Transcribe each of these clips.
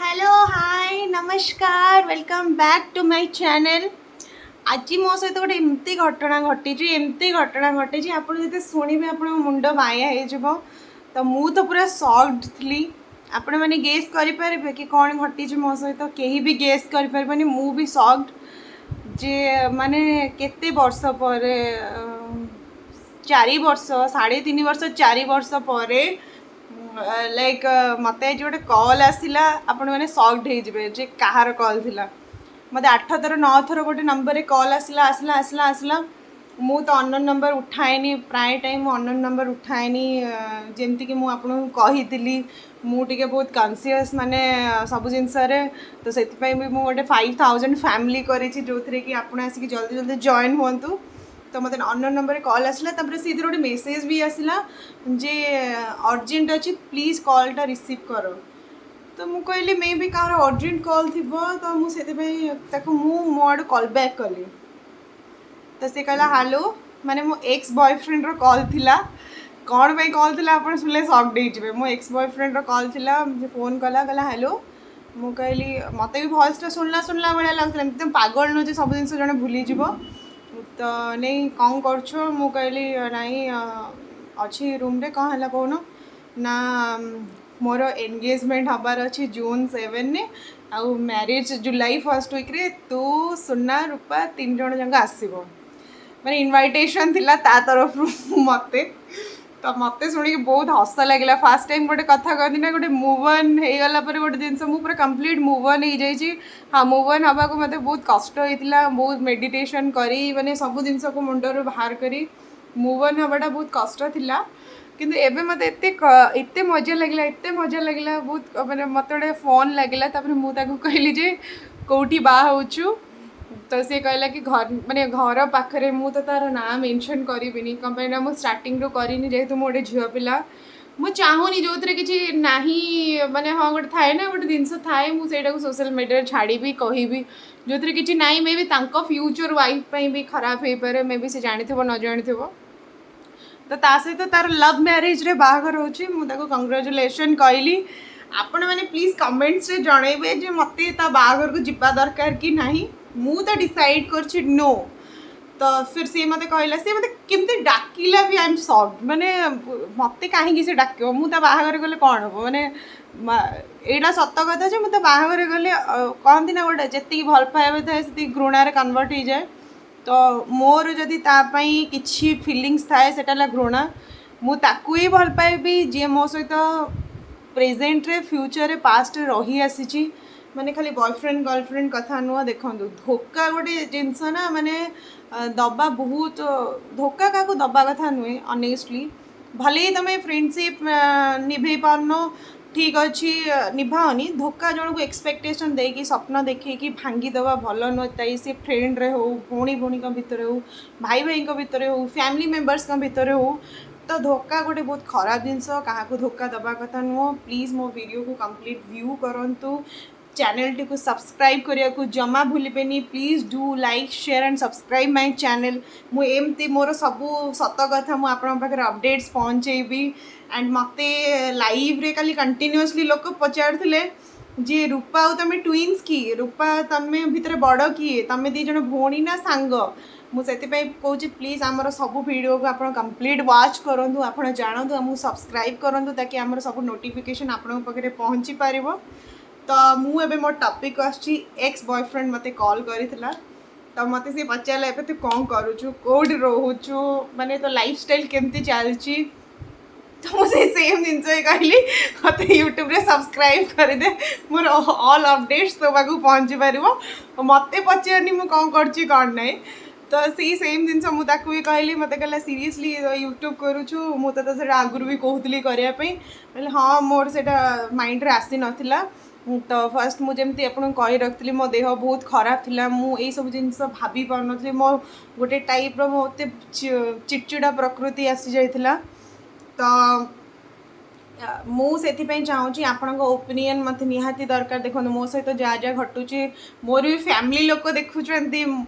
Hello, high, ନମସ୍କାର, welcome back to my channel. ଆଜି ମୋ ସହିତ ଗୋଟେ ଏମିତି ଘଟଣା ଘଟିଛି, ଏମିତି ଘଟଣା ଘଟିଛି, ଆପଣ ଯଦି ଶୁଣିବେ ଆପଣଙ୍କ ମୁଣ୍ଡ ବାୟା ହେଇଯିବ। ତ ମୁଁ ତ ପୁରା ସକ୍ଡ ଥିଲି। ଆପଣମାନେ ଗେସ୍ କରିପାରିବେ କି କ'ଣ ଘଟିଛି ମୋ ସହିତ? କେହି ବି ଗେସ୍ କରିପାରିବେନି। ମୁଁ ବି ସକ୍ଡ ଯେ ମାନେ କେତେ ବର୍ଷ ପରେ, 4 ବର୍ଷ, 3.5 ବର୍ଷ, 4 ବର୍ଷ ପରେ ଲାଇକ୍ ମୋତେ ଆଜି ଗୋଟେ କଲ୍ ଆସିଲା। ଆପଣମାନେ ସକ୍ଡ ହେଇଯିବେ ଯେ କାହାର କଲ୍ ଥିଲା। ମୋତେ ଆଠ ଥର, ନଅ ଥର ଗୋଟେ ନମ୍ବରରେ କଲ୍ ଆସିଲା, ଆସିଲା, ଆସିଲା, ଆସିଲା। ମୁଁ ତ ଅନନୋନ୍ ନମ୍ବର ଉଠାଏନି। ପ୍ରାୟ ଟାଇମ୍ ମୁଁ ଅନନୋନ୍ ନମ୍ବର ଉଠାଏନି। ଯେମିତିକି ମୁଁ ଆପଣଙ୍କୁ କହିଥିଲି, ମୁଁ ଟିକେ ବହୁତ କନସିୟସ୍ ମାନେ ସବୁ ଜିନିଷରେ। ତ ସେଥିପାଇଁ ବି ମୁଁ ଗୋଟେ 5000 ଫ୍ୟାମିଲି କରିଛି, ଯେଉଁଥିରେ କି ଆପଣ ଆସିକି ଜଲ୍ଦି ଜଲ୍ଦି ଜଏନ୍ ହୁଅନ୍ତୁ। ତ ମୋତେ ଅନନୋନ୍ ନମ୍ବରରେ କଲ୍ ଆସିଲା। ତାପରେ ସେଇଥିରେ ଗୋଟେ ମେସେଜ୍ ବି ଆସିଲା ଯେ ଅର୍ଜେଣ୍ଟ ଅଛି, ପ୍ଲିଜ୍ କଲ୍ଟା ରିସିଭ୍ କର। ତ ମୁଁ କହିଲି ମେ ବି କାହାର ଅର୍ଜେଣ୍ଟ କଲ୍ ଥିବ। ତ ମୁଁ ସେଥିପାଇଁ ତାକୁ ମୁଁ ମୋ ଆଡ଼ୁ କଲ୍ ବ୍ୟାକ୍ କଲି। ତ ସେ କହିଲା, "ହ୍ୟାଲୋ।" ମାନେ ମୋ ଏକ୍ସ ବୟଫ୍ରେଣ୍ଡର କଲ୍ ଥିଲା। କ'ଣ ପାଇଁ କଲ୍ ଥିଲା, ଆପଣ ଶୁଣିଲେ ସକ୍ଡ ହେଇଯିବେ। ମୋ ଏକ୍ସ ବୟଫ୍ରେଣ୍ଡର କଲ୍ ଥିଲା। ସେ ଫୋନ୍ କଲା, କହିଲା, "ହ୍ୟାଲୋ।" ମୁଁ କହିଲି, ମୋତେ ବି ଭଏସ୍ଟା ଶୁଣିଲା ଶୁଣିଲା ଭଳିଆ ଲାଗୁଥିଲା। ଏମିତି ତ ପାଗଳ ନୁହଁ ଯେ ସବୁ ଜିନିଷ ଜଣେ ଭୁଲିଯିବ। ତ ନେଇ, "କ'ଣ କରୁଛ?" ମୁଁ କହିଲି, "ନାଇଁ, ଅଛି ରୁମ୍ରେ, କ'ଣ ହେଲା କହୁନ?" ନା, "ମୋର ଏନଗେଜମେଣ୍ଟ ହେବାର ଅଛି ଜୁନ୍ 7ରେ ଆଉ ମ୍ୟାରେଜ୍ ଜୁଲାଇ ଫାର୍ଷ୍ଟ ୱିକ୍ରେ। ତୁ, ସୁନା, ରୂପା ତିନି ଜଣ ଯାକ ଆସିବ।" ମାନେ ଇନଭାଇଟେସନ୍ ଥିଲା ତା ତରଫରୁ ମୋତେ। ତ ମୋତେ ଶୁଣିକି ବହୁତ ହସ ଲାଗିଲା। ଫାର୍ଷ୍ଟ ଟାଇମ୍ ଗୋଟେ କଥା କହନ୍ତି ନା, ଗୋଟେ ମୁଭ୍ ଅନ୍ ହେଇଗଲା ପରେ ଗୋଟେ ଜିନିଷ, ମୁଁ ପୁରା କମ୍ପ୍ଲିଟ୍ ମୁଭ୍ ଅନ୍ ହେଇଯାଇଛି। ହଁ, ମୁଭ୍ ଅନ୍ ହେବାକୁ ମୋତେ ବହୁତ କଷ୍ଟ ହେଇଥିଲା। ବହୁତ ମେଡ଼ିଟେସନ୍ କରି, ମାନେ ସବୁ ଜିନିଷକୁ ମୁଣ୍ଡରୁ ବାହାର କରି ମୁଭ୍ ଅନ୍ ହେବାଟା ବହୁତ କଷ୍ଟ ଥିଲା। କିନ୍ତୁ ଏବେ ମୋତେ ଏତେ ମଜା ଲାଗିଲା, ଏତେ ମଜା ଲାଗିଲା, ବହୁତ ମାନେ ମୋତେ ଗୋଟେ ଫନ୍ ଲାଗିଲା। ତାପରେ ମୁଁ ତାକୁ କହିଲି ଯେ କେଉଁଠି ବାହା ହେଉଛୁ? ତ ସିଏ କହିଲା କି ଘର, ମାନେ ଘର ପାଖରେ। ମୁଁ ତ ତାର ନାଁ ମେନସନ୍ କରିବିନି। କ'ଣ ପାଇଁ ନା ମୁଁ ଷ୍ଟାର୍ଟିଂରୁ କରିନି। ଯେହେତୁ ମୁଁ ଗୋଟେ ଝିଅ ପିଲା, ମୁଁ ଚାହୁଁନି ଯେଉଁଥିରେ କିଛି ନାହିଁ। ମାନେ ହଁ, ଗୋଟେ ଥାଏ ନା, ଗୋଟେ ଜିନିଷ ଥାଏ, ମୁଁ ସେଇଟାକୁ ସୋସିଆଲ ମିଡ଼ିଆରେ ଛାଡ଼ିବି, କହିବି, ଯେଉଁଥିରେ କିଛି ନାହିଁ। ମେ ବି ତାଙ୍କ ଫ୍ୟୁଚର୍ ୱାଇଫ୍ ପାଇଁ ବି ଖରାପ ହେଇପାରେ। ମେ ବି ସେ ଜାଣିଥିବ, ନ ଜାଣିଥିବ। ତ ତା ସହିତ ତାର ଲଭ୍ ମ୍ୟାରେଜରେ ବାହାଘର ହେଉଛି। ମୁଁ ତାକୁ କଂଗ୍ରାଚୁଲେସନ୍ କହିଲି। ଆପଣମାନେ ପ୍ଲିଜ୍ କମେଣ୍ଟସରେ ଜଣେଇବେ ଯେ ମୋତେ ତା ବାହାଘରକୁ ଯିବା ଦରକାର କି ନାହିଁ। ମୁଁ ତ ଡିସାଇଡ଼୍ କରିଛି ନୋ। ତ ଫିର୍ ସିଏ ମୋତେ କହିଲା, ସିଏ ମୋତେ କେମିତି ଡାକିଲା ବି, I M ସକ୍ଡ। ମାନେ ମୋତେ କାହିଁକି ସେ ଡାକିବ? ମୁଁ ତା ବାହାଘର ଗଲେ କ'ଣ ହେବ? ମାନେ ଏଇଟା ସତ କଥା ଯେ ମୁଁ ତା ବାହାଘର ଗଲେ, କହନ୍ତି ନା, ଗୋଟେ ଯେତିକି ଭଲ ପାଇବା ଥାଏ ସେତିକି ଘୃଣାରେ କନଭର୍ଟ ହେଇଯାଏ। ତ ମୋର ଯଦି ତା ପାଇଁ କିଛି ଫିଲିଙ୍ଗସ୍ ଥାଏ, ସେଟା ହେଲା ଘୃଣା। ମୁଁ ତାକୁ ହିଁ ଭଲ ପାଇବି ଯିଏ ମୋ ସହିତ ପ୍ରେଜେଣ୍ଟରେ, ଫ୍ୟୁଚରରେ, ପାଷ୍ଟରେ ରହି ଆସିଛି। ମାନେ ଖାଲି ବୟଫ୍ରେଣ୍ଡ ଗର୍ଲଫ୍ରେଣ୍ଡ କଥା ନୁହଁ। ଦେଖନ୍ତୁ, ଧୋକା ଗୋଟେ ଜିନିଷ ନା, ମାନେ ଦବା ବହୁତ, ଧୋକା କାହାକୁ ଦବା କଥା ନୁହେଁ ଅନେଷ୍ଟଲି। ଭଲେ ହିଁ ତମେ ଫ୍ରେଣ୍ଡସିପ୍ ନିଭେଇ ପାରୁନ, ଠିକ୍ ଅଛି, ନିଭାଅନି। ଧୋକା, ଜଣକୁ ଏକ୍ସପେକ୍ଟେସନ୍ ଦେଇକି, ସ୍ୱପ୍ନ ଦେଖେଇକି ଭାଙ୍ଗିଦେବା ଭଲ ନୁହେଁ। ତାଇ ସେ ଫ୍ରେଣ୍ଡରେ ହଉ, ଭଉଣୀ ଭଉଣୀଙ୍କ ଭିତରେ ହଉ, ଭାଇ ଭାଇଙ୍କ ଭିତରେ ହଉ, ଫ୍ୟାମିଲି ମେମ୍ବର୍ସଙ୍କ ଭିତରେ ହଉ। ତ ଧୋକା ଗୋଟେ ବହୁତ ଖରାପ ଜିନିଷ। କାହାକୁ ଧୋକା ଦେବା କଥା ନୁହଁ। ପ୍ଲିଜ୍ ମୋ ଭିଡ଼ିଓକୁ କମ୍ପ୍ଲିଟ୍ ଭ୍ୟୁ କରନ୍ତୁ। ଚ୍ୟାନେଲଟିକୁ ସବସ୍କ୍ରାଇବ୍ କରିବାକୁ ଜମା ଭୁଲିବେନି। Please do like, share and subscribe my channel. ମୁଁ ଏମିତି ମୋର ସବୁ ସତ କଥା ମୁଁ ଆପଣଙ୍କ ପାଖରେ ଅପଡ଼େଟ୍ସ ପହଞ୍ଚେଇବି। ଆଣ୍ଡ ମୋତେ ଲାଇଭ୍ରେ କାଲି କଣ୍ଟିନ୍ୟୁଅସଲି ଲୋକ ପଚାରୁଥିଲେ ଯେ ରୂପା ଆଉ ତମେ ଟୁଇନ୍ସ କି? ରୂପା, ତମେ ଭିତରେ ବଡ଼ କିଏ? ତମେ ଦୁଇ ଜଣ ଭଉଣୀ ନା ସାଙ୍ଗ? ମୁଁ ସେଥିପାଇଁ କହୁଛି, ପ୍ଲିଜ୍ ଆମର ସବୁ ଭିଡ଼ିଓକୁ ଆପଣ କମ୍ପ୍ଲିଟ୍ ୱାଚ୍ କରନ୍ତୁ, ଆପଣ ଜାଣନ୍ତୁ, ଆମକୁ ସବସ୍କ୍ରାଇବ୍ କରନ୍ତୁ, ତାକି ଆମର ସବୁ ନୋଟିଫିକେସନ୍ ଆପଣଙ୍କ ପାଖରେ ପହଞ୍ଚି ପାରିବ। ତ ମୁଁ ଏବେ ମୋ ଟପିକ୍ ଆସୁଛି। ଏକ୍ସ ବୟଫ୍ରେଣ୍ଡ ମୋତେ କଲ୍ କରିଥିଲା। ତ ମୋତେ ସେ ପଚାରିଲା, "ଏବେ ତୁ କ'ଣ କରୁଛୁ? କେଉଁଠି ରହୁଛୁ? ମାନେ ତୋ ଲାଇଫଷ୍ଟାଇଲ୍ କେମିତି ଚାଲିଛି?" ତ ମୁଁ ସେଇ ସେମ୍ ଜିନିଷ ହିଁ କହିଲି, "ମୋତେ ୟୁଟ୍ୟୁବରେ ସବସ୍କ୍ରାଇବ୍ କରିଦେ, ମୋର ଅଲ୍ ଅପଡ଼େଟ୍ସ ତୋ ପାଖକୁ ପହଞ୍ଚି ପାରିବ। ମୋତେ ପଚାରନି ମୁଁ କ'ଣ କରୁଛି, କ'ଣ ନାହିଁ।" ତ ସେଇ ସେମ୍ ଜିନିଷ ମୁଁ ତାକୁ ବି କହିଲି। ମୋତେ କହିଲା, "ସିରିୟସଲି ୟୁଟ୍ୟୁବ୍ କରୁଛୁ? ମୁଁ ତୋତେ ସେଇଟା ଆଗରୁ ବି କହୁଥିଲି କରିବା ପାଇଁ।" କହିଲେ, "ହଁ, ମୋର ସେଇଟା ମାଇଣ୍ଡରେ ଆସିନଥିଲା।" ତ ଫାର୍ଷ୍ଟ ମୁଁ ଯେମିତି ଆପଣଙ୍କୁ କହି ରଖିଥିଲି, ମୋ ଦେହ ବହୁତ ଖରାପ ଥିଲା। ମୁଁ ଏଇସବୁ ଜିନିଷ ଭାବି ପାରୁନଥିଲି। ମୋ ଗୋଟେ ଟାଇପ୍ର ମୋତେ ଚିଡ଼ଚିଡ଼ା ପ୍ରକୃତି ଆସିଯାଇଥିଲା। ତ ମୁଁ ସେଥିପାଇଁ ଚାହୁଁଛି, ଆପଣଙ୍କ ଓପିନିଅନ୍ ମୋତେ ନିହାତି ଦରକାର। ଦେଖନ୍ତୁ, ମୋ ସହିତ ଯାହା ଯାହା ଘଟୁଛି, ମୋର ବି ଫ୍ୟାମିଲି ଲୋକ ଦେଖୁଛନ୍ତି।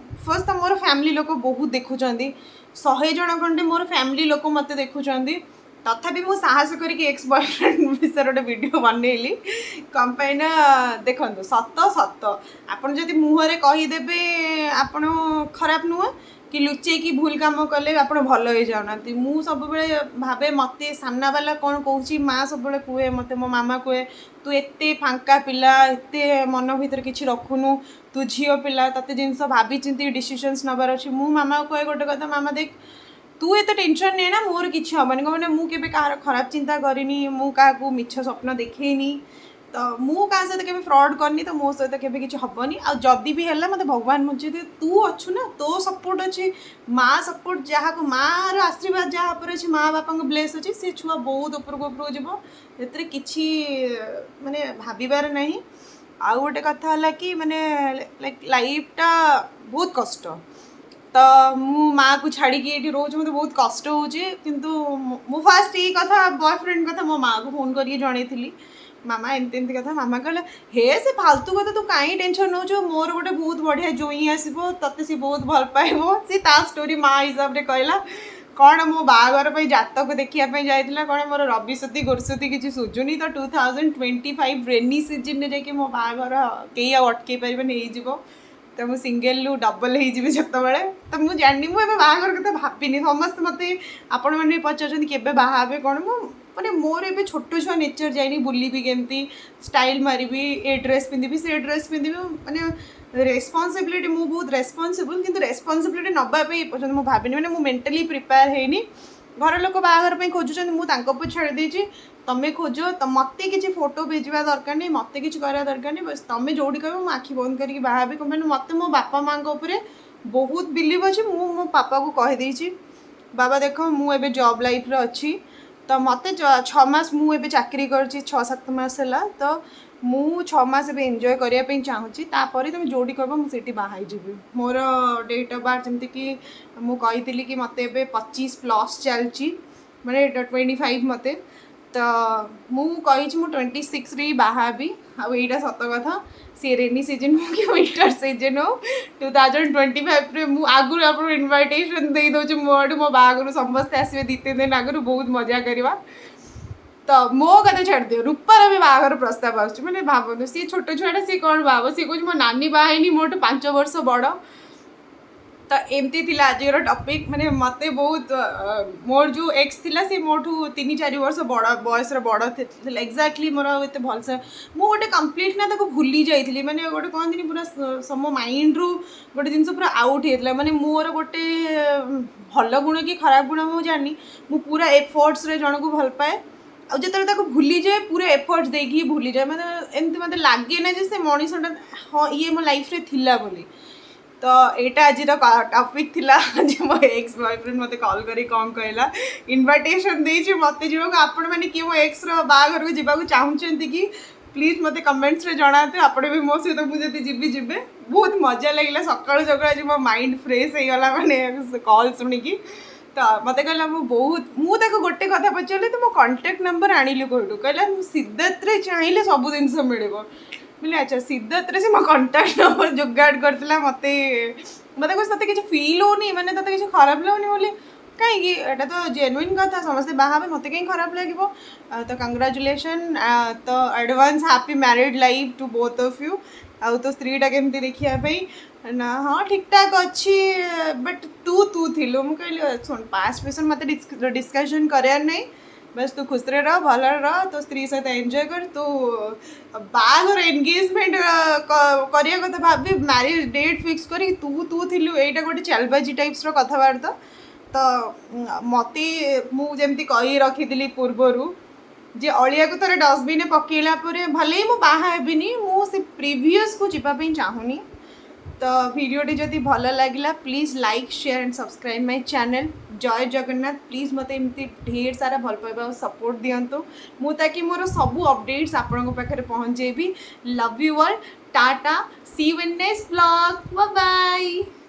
ଫାର୍ଷ୍ଟ ତ ମୋର ଫ୍ୟାମିଲି ଲୋକ ବହୁତ ଦେଖୁଛନ୍ତି। 100 ଜଣ ଖଣ୍ଡେ ମୋର ଫ୍ୟାମିଲି ଲୋକ ମୋତେ ଦେଖୁଛନ୍ତି। ତଥାପି ମୁଁ ସାହସ କରିକି ଏକ୍ସ ବୟଫ୍ରେଣ୍ଡ ବିଷୟରେ ଗୋଟେ ଭିଡ଼ିଓ ବନେଇଲି। କ'ଣ ପାଇଁ ନା ଦେଖନ୍ତୁ, ସତ ସତ ଆପଣ ଯଦି ମୁହଁରେ କହିଦେବେ ଆପଣ ଖରାପ ନୁହଁ କି ଲୁଚେଇକି ଭୁଲ କାମ କଲେ ଆପଣ ଭଲ ହେଇଯାଉନାହାନ୍ତି। ମୁଁ ସବୁବେଳେ ଭାବେ ମୋତେ ସାମ୍ନାବାଲା କ'ଣ କହୁଛି। ମା ସବୁବେଳେ କୁହେ ମୋତେ, ମୋ ମାମା କୁହେ, "ତୁ ଏତେ ଫାଙ୍କା ପିଲା, ଏତେ ମନ ଭିତରେ କିଛି ରଖୁନୁ, ତୁ ଝିଅ ପିଲା, ତତେ ଜିନିଷ ଭାବି ଚିନ୍ତି ଡିସିସନ୍ସ ନେବାର ଅଛି।" ମୁଁ ମାମାକୁ କହେ ଗୋଟେ କଥା, "ମାମା, ଦେଖ, ତୁ ଏତେ ଟେନସନ୍ ନେ ନା, ମୋର କିଛି ହେବନି।" କ'ଣ ମାନେ ମୁଁ କେବେ କାହାର ଖରାପ ଚିନ୍ତା କରିନି, ମୁଁ କାହାକୁ ମିଛ ସ୍ୱପ୍ନ ଦେଖେଇନି, ତ ମୁଁ କାହା ସହିତ କେବେ ଫ୍ରଡ଼୍ କରିନି, ତ ମୋ ସହିତ କେବେ କିଛି ହେବନି। ଆଉ ଯଦି ବି ହେଲା, ମୋତେ ଭଗବାନ ବଞ୍ଚେଇଦେବେ। ତୁ ଅଛୁ ନା, ତୋ ସପୋର୍ଟ ଅଛି, ମା ସପୋର୍ଟ। ଯାହାକୁ ମାଆର ଆଶୀର୍ବାଦ ଯାହା ଉପରେ ଅଛି, ମା ବାପାଙ୍କ ବ୍ଲେସ୍ ଅଛି, ସେ ଛୁଆ ବହୁତ ଉପରକୁ ଉପରକୁ ଯିବ। ଏଥିରେ କିଛି ମାନେ ଭାବିବାର ନାହିଁ। ଆଉ ଗୋଟେ କଥା ହେଲା କି ମାନେ ଲାଇକ୍ ଲାଇଫଟା ବହୁତ କଷ୍ଟ। ତ ମୁଁ ମାଆକୁ ଛାଡ଼ିକି ଏଇଠି ରହୁଛି, ମୋତେ ବହୁତ କଷ୍ଟ ହେଉଛି। କିନ୍ତୁ ମୁଁ ଫାଷ୍ଟ ଏଇ କଥା, ବୟଫ୍ରେଣ୍ଡ କଥା ମୋ ମାଆକୁ ଫୋନ୍ କରିକି ଜଣେଇଥିଲି, "ମାମା, ଏମିତି ଏମିତି କଥା।" ମାମା କହିଲା, "ହେ, ସେ ଫାଲତୁ କଥା, ତୁ କାହିଁ ଟେନସନ୍ ନେଉଛୁ? ମୋର ଗୋଟେ ବହୁତ ବଢ଼ିଆ ଜୋଇଁ ଆସିବ, ତତେ ସେ ବହୁତ ଭଲ ପାଇବ।" ସେ ତା ଷ୍ଟୋରି ମା ହିସାବରେ କହିଲା। କ'ଣ ମୋ ବାହାଘର ପାଇଁ ଜାତକ ଦେଖିବା ପାଇଁ ଯାଇଥିଲା, କ'ଣ ମୋର ରବିସତି ଗୋରସତି କିଛି ସୁଝୁନି। ତ 2025 ରେନି ସିଜନ୍ରେ ଯାଇକି ମୋ ବାହାଘର କେହି ଆଉ ଅଟକେଇ ପାରିବେନି, ହେଇଯିବ। ତ ମୁଁ ସିଙ୍ଗଲରୁ ଡବଲ୍ ହେଇଯିବି ସେତେବେଳେ। ତ ମୁଁ ଜାଣିନି, ମୁଁ ଏବେ ବାହାଘର କଥା ଭାବିନି। ସମସ୍ତେ ମୋତେ, ଆପଣମାନେ ବି ପଚାରୁଛନ୍ତି କେବେ ବାହା ହେବେ କ'ଣ। ମୁଁ ମାନେ ମୋର ଏବେ ଛୋଟ ଛୁଆ ନେଚର୍ ଯାଇନି। ବୁଲିବି କେମିତି, ଷ୍ଟାଇଲ୍ ମାରିବି, ଏ ଡ୍ରେସ୍ ପିନ୍ଧିବି, ସେ ଡ୍ରେସ୍ ପିନ୍ଧିବି, ମାନେ ରେସ୍ପନ୍ସିବିଲିଟି, ମୁଁ ବହୁତ ରେସ୍ପନ୍ସିବୁଲ୍, କିନ୍ତୁ ରେସ୍ପନ୍ସିବିଲିଟି ନେବା ପାଇଁ ଏପର୍ଯ୍ୟନ୍ତ ମୁଁ ଭାବିନି। ମାନେ ମୁଁ ମେଣ୍ଟାଲି ପ୍ରିପେୟାର ହେଇନି। ଘର ଲୋକ ବାହାଘର ପାଇଁ ଖୋଜୁଛନ୍ତି, ମୁଁ ତାଙ୍କ ଉପରେ ଛାଡ଼ି ଦେଇଛି। ତମେ ଖୋଜ ତ, ମୋତେ କିଛି ଫଟୋ ଭେଜିବା ଦରକାର ନାହିଁ, ମୋତେ କିଛି କରିବା ଦରକାର ନାହିଁ। ବସ୍ ତମେ ଯେଉଁଠି କହିବ, ମୁଁ ଆଖି ବନ୍ଦ କରିକି ବାହା ହେବି। କ'ଣ ପାଇଁ, ମୋତେ ମୋ ବାପା ମାଆଙ୍କ ଉପରେ ବହୁତ ବିଲିଭ୍ ଅଛି। ମୁଁ ମୋ ପାପାକୁ କହିଦେଇଛି, "ବାବା, ଦେଖ, ମୁଁ ଏବେ ଜବ୍ ଲାଇଫ୍ରେ ଅଛି, ତ ମୋତେ 6 ମାସ, ମୁଁ ଏବେ ଚାକିରି କରିଛି 6-7 ମାସ ହେଲା, ତ ମୁଁ 6 ମାସ ଏବେ ଏନ୍ଜୟ କରିବା ପାଇଁ ଚାହୁଁଛି। ତାପରେ ତମେ ଯେଉଁଠି କହିବ, ମୁଁ ସେଇଠି ବାହା ହେଇଯିବି।" ମୋର ଡେଟ୍ ଅଫ୍ ବାର୍ଥ ଯେମିତିକି ମୁଁ କହିଥିଲି କି ମୋତେ ଏବେ 25+ ଚାଲିଛି, ମାନେ 25 ମୋତେ। ତ ମୁଁ କହିଛି ମୁଁ 26ରେ ହିଁ ବାହା ହେବି। ଆଉ ଏଇଟା ସତ କଥା, ସିଏ ରେନି ସିଜନ୍ ହଉ କି ୱିଣ୍ଟର ସିଜନ୍ ହଉ, 2025ରେ ମୁଁ ଆଗରୁ ଆପଣଙ୍କୁ ଇନଭାଇଟେସନ୍ ଦେଇଦେଉଛି ମୋ ଆଡ଼ୁ। ମୋ ବାହାଘରକୁ ସମସ୍ତେ ଆସିବେ 2-3 ଦିନ ଆଗରୁ, ବହୁତ ମଜା କରିବା। ତ ମୋ କଥା ଛାଡ଼ିଦିଅ, ରୂପାର ବି ବାହାଘର ପ୍ରସ୍ତାବ ଆସୁଛି। ମାନେ ଭାବନ୍ତୁ, ସିଏ ଛୋଟ ଛୁଆଟା, ସିଏ କ'ଣ ବାହା ହବ? ସିଏ କହୁଛି ମୋ ନାନୀ ବାହା ହେଇନି, ମୋଠୁ 5 ବର୍ଷ ବଡ଼। ତ ଏମିତି ଥିଲା ଆଜିର ଟପିକ୍। ମାନେ ମୋତେ ବହୁତ ମୋର ଯେଉଁ ଏକ୍ସ ଥିଲା, ସେ ମୋଠୁ 3-4 ବର୍ଷ ବଡ଼, ବୟସର ବଡ଼ ଥିଲା। ଏକ୍ଜାକ୍ଟଲି ମୋର ଆଉ ଏତେ ଭଲସେ, ମୁଁ ଗୋଟେ କମ୍ପ୍ଲିଟ୍ ନା ତାକୁ ଭୁଲି ଯାଇଥିଲି। ମାନେ ଗୋଟେ କହନ୍ତିନି, ପୁରା ମୋ ମାଇଣ୍ଡରୁ ଗୋଟେ ଜିନିଷ ପୁରା ଆଉଟ୍ ହେଇଥିଲା। ମାନେ ମୋର ଗୋଟେ ଭଲ ଗୁଣ କି ଖରାପ ଗୁଣ ମୁଁ ଜାଣିନି, ମୁଁ ପୁରା ଏଫର୍ଟସରେ ଜଣକୁ ଭଲ ପାଏ ଆଉ ଯେତେବେଳେ ତାକୁ ଭୁଲିଯାଏ, ପୁରା ଏଫର୍ଟସ୍ ଦେଇକି ହିଁ ଭୁଲିଯାଏ। ମାନେ ଏମିତି ମୋତେ ଲାଗେ ନା ଯେ ସେ ମଣିଷଟା, ହଁ, ଇଏ ମୋ ଲାଇଫ୍ରେ ଥିଲା ବୋଲି। ତ ଏଇଟା ଆଜିର ଟପିକ୍ ଥିଲା ଯେ ମୋ ଏକ୍ସ ବୟଫ୍ରେଣ୍ଡ ମୋତେ କଲ୍ କରି କ'ଣ କହିଲା, ଇନଭାଇଟେସନ୍ ଦେଇଛି ମୋତେ ଯିବାକୁ। ଆପଣମାନେ କିଏ ମୋ ଏକ୍ସର ବାହାଘରକୁ ଯିବାକୁ ଚାହୁଁଛନ୍ତି କି? ପ୍ଲିଜ୍ ମୋତେ କମେଣ୍ଟସରେ ଜଣାନ୍ତୁ। ଆପଣ ବି ମୋ ସହିତ ମୁଁ ଯଦି ଯିବି, ଯିବେ। ବହୁତ ମଜା ଲାଗିଲା ସକାଳୁ ସକାଳୁ, ଆଜି ମୋ ମାଇଣ୍ଡ ଫ୍ରେଶ୍ ହେଇଗଲା ମାନେ ସେ କଲ୍ ଶୁଣିକି। ତ ମୋତେ କହିଲା ମୁଁ ବହୁତ, ମୁଁ ତାକୁ ଗୋଟେ କଥା ପଚାରିଲି, "ତୁ ମୋ କଣ୍ଟାକ୍ଟ ନମ୍ବର ଆଣିଲୁ କୋଉଠୁ?" କହିଲା, "ମୁଁ ସିଦ୍ଧାର୍ଥରେ ଚାହିଁଲେ ସବୁ ଜିନିଷ ମିଳିବ।" ବୋଲେ ଆଚ୍ଛା, ସିଦ୍ଧାର୍ଥରେ ସେ ମୋ କଣ୍ଟାକ୍ଟ ନମ୍ବର ଯୋଗାଡ଼ କରିଥିଲା। ମୋତେ ମୋତେ କହୁଛି, "ତୋତେ କିଛି ଫିଲ୍ ହେଉନି? ମାନେ ତୋତେ କିଛି ଖରାପ ଲାଗୁନି?" ବୋଲି। କାହିଁକି? ଏଇଟା ତ ଜେନୁଇନ୍ କଥା, ସମସ୍ତେ ବାହା ହେବେ, ମୋତେ କାହିଁ ଖରାପ ଲାଗିବ? ତ କଂଗ୍ରାଚୁଲେସନ୍, ତ advance happy married life to both of you। ଆଉ ତୋ ସ୍ତ୍ରୀଟା କେମିତି ଦେଖିବା ପାଇଁ? ନା, ହଁ, ଠିକ୍ଠାକ୍ ଅଛି, ବଟ୍ ତୁ ତୁ ଥିଲୁ। ମୁଁ କହିଲି, ଶୁଣ, ପାଷ୍ଟ ବିଷୟରେ ମୋତେ ଡିସ୍କସନ୍ କରିବାର ନାହିଁ। ବାସ୍ ତୁ ଖୁସିରେ ରହ, ଭଲରେ ରହ, ତୋ ସ୍ତ୍ରୀ ସହିତ ଏନ୍ଜୟ କର। ତୁ ବାହାଘର ଏନଗେଜମେଣ୍ଟ କରିବା କଥା ଭାବି, ମ୍ୟାରେଜ୍ ଡେଟ୍ ଫିକ୍ସ କରି ତୁ ତୁ ଥିଲୁ, ଏଇଟା ଗୋଟେ ଚାଲବାଜି ଟାଇପ୍ସର କଥାବାର୍ତ୍ତା। ତ ମୋତେ ମୁଁ ଯେମିତି କହି ରଖିଥିଲି ପୂର୍ବରୁ ଯେ ଅଳିଆକୁ ଥରେ ଡଷ୍ଟବିନ୍ରେ ପକେଇଲା ପରେ, ଭଲେ ହିଁ ମୁଁ ବାହା ହେବିନି, ମୁଁ ସେ ପ୍ରିଭିୟସ୍କୁ ଯିବା ପାଇଁ ଚାହୁଁନି। ତ ଭିଡ଼ିଓଟି ଯଦି ଭଲ ଲାଗିଲା, please like, share and subscribe my channel। Jay Jagannath. Please ମୋତେ ଏମିତି ଢେର ସାରା ଭଲ ପାଇବା ଆଉ ସପୋର୍ଟ ଦିଅନ୍ତୁ ମୁଁ ତାକି ମୋର ସବୁ ଅପଡ଼େଟ୍ସ ଆପଣଙ୍କ ପାଖରେ ପହଞ୍ଚେଇବି। Love you all, tata, see you in next vlog, bye।